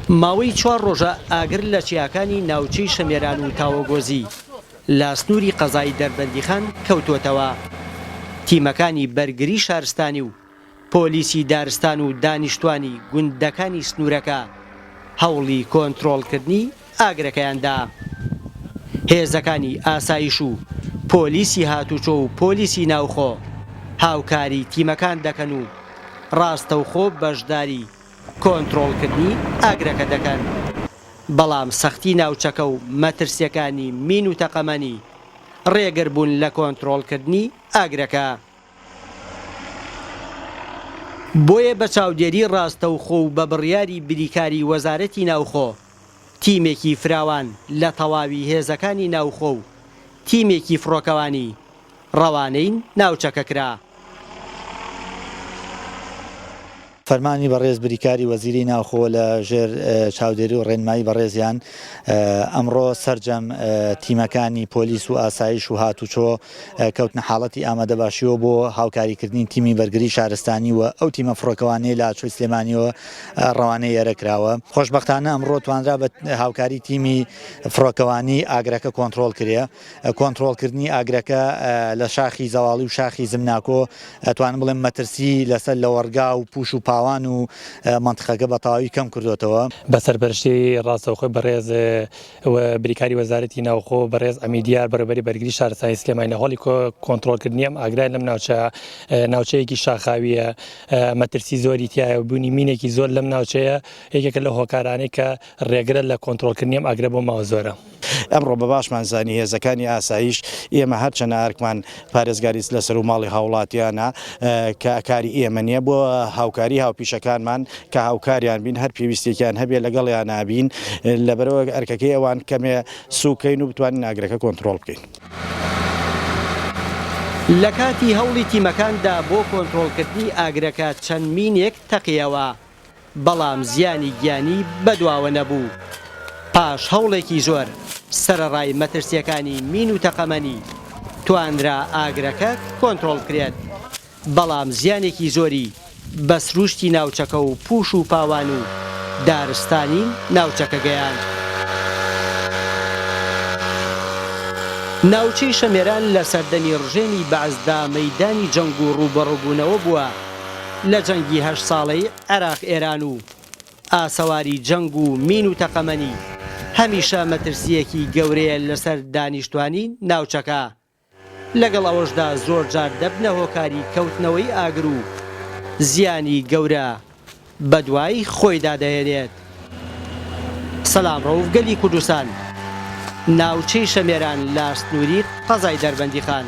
ماوەی چوار ڕۆژە ئاگر لە چیاکانی ناوچەی شەمێران و تاوەگۆزی لە سنووری قەزای دەربەندیخان کەوتووەتەوە. تیمەکانی بەرگری شارستانی و پۆلیسی دارستان و دانیشتوانی گوندەکانی سنوورەکە هەوڵی کۆنترۆڵکردنی ئاگرەکەیان دا. هێزەکانی ئاسایش و پۆلیسی هاتوچۆ و پۆلیسی ناوخۆ هاوکاری تیمەکان دەکەن و ڕاستەوخۆ بەشداری کۆنترۆڵکردنی ئاگرەکە دەکەن، بەڵام سەختی ناوچەکە و مەترسیەکانی مین و تەقەمەنی ڕێگر بوون لە کۆنترۆڵکردنی ئاگرەکە. بۆیە بە چاودێری ڕاستەوخۆ و بە بڕیاری بریکاری وەزارەتی ناوخۆ، تیمێکی فراوان لە تەواوی هێزەکانی ناوخۆ و تیمێکی فڕۆکەوانی ڕەوانەی ناوچەکە کرا. فەرمانی بەڕێز بریکاری وەزیری ناوخۆ لە ژێر چاودێری و ڕێنمایی بەڕێزیان ئەمڕۆ سەرجەم تیمەکانی پۆلیس و ئاسایش و هاتوچۆ کەوتنە حاڵەتی ئامادەباشیەوە بۆ هاوکاریکردنی تیمی بەرگری شارستانی و ئەو تیمە فڕۆکەوانەی لە ئاچۆی سلێمانیەوە ڕەوانەی ئێرە کراوە. خۆشبەختانە ئەمڕۆ توانرا بە هاوکاری تیمی فڕۆکەوانی ئاگرەکە کۆنترۆڵ کرێ. کۆنترۆڵکردنی ئاگرەکە لە شاخی زەواڵی و شاخی زمناکۆ ئەتوانم بڵێم مەترسی لەسەر لەوەڕگا و پوش و پاوان و مەنتقەکە بە تەواوی کەم کردۆتەوە. بە سەرپەرشتی ڕاستەوخۆی بەڕێز بریکاری وەزارەتی ناوخۆ بەڕێز عەمید دیار بەڕێوەبەری بەرگری شارستانی سلێمانی لە هەوڵی کۆنترۆڵکردنی ئەم ئاگرە لەم ناوچە ناوچەیەکی شاخاویە مەترسی زۆری تایە و بوونی مینێکی زۆر لەم ناوچەیە یەکێکە لەو هۆکارانەی کە ڕێگرە لە کۆنترۆڵکردنی ئەم ئاگرە بۆ ماوە زۆرە. ئەمڕۆ بە باشمان زانی هێزەکانی ئاسایش ئێمە هەرچەنە ئەرکمان پارێزگاری لە سەرو ماڵی هاوڵاتیانە کە کاری ئێمە نیە بۆ هاوکاری هاوپیشەکانمان کە هاوکاریان بین هەر پێویستێکیان هەبێ لەگەڵیانا بین لەبەرئەوە ئەرکەکەی ئەوان کەمێ سوکەین و بتوانین ئاگرەکە کۆنترۆڵ بکەین. لە کاتی هەوڵی تیمەکاندا بۆ کۆنترۆڵکردنی ئاگرەکە چەند مینێک تەقیەوە. بەڵام زیانی گیانی بەدواوە نەبوو. پاش هەوڵێکی زۆر، سەرەڕای مەترسییەکانی مین و تەقەمەنی، توانرا ئاگرەکە کۆنترۆڵ بکرێت، بەڵام زیانێکی زۆری بە سرووشتی ناوچەکە و پووش و پاوان و دارستانی ناوچەکە گەیاند. ناوچەی شەمێران لە سەردەمی ڕژێمی بەعسدا مەیدانی جەنگ و ڕووبەڕووبوونەوە بووە، لە جەنگی هەشت ساڵەی عێراق ئێران و ئاسەواری جەنگ و مین و تەقەمەنی هەمیشە مەترسییەکی گەورەیە لەسەر دانیشتوانی ناوچەکە، لەگەڵ ئەوەشدا زۆرجار دەبنە هۆکاری کەوتنەوەی ئاگر و زیانی گەورە بەدوای خۆیدا دەهێنێت. سەلام ڕەوف گەلی کوردستان، ناوچەی شەمێران لە سنووری قەزای دەربەندیخان.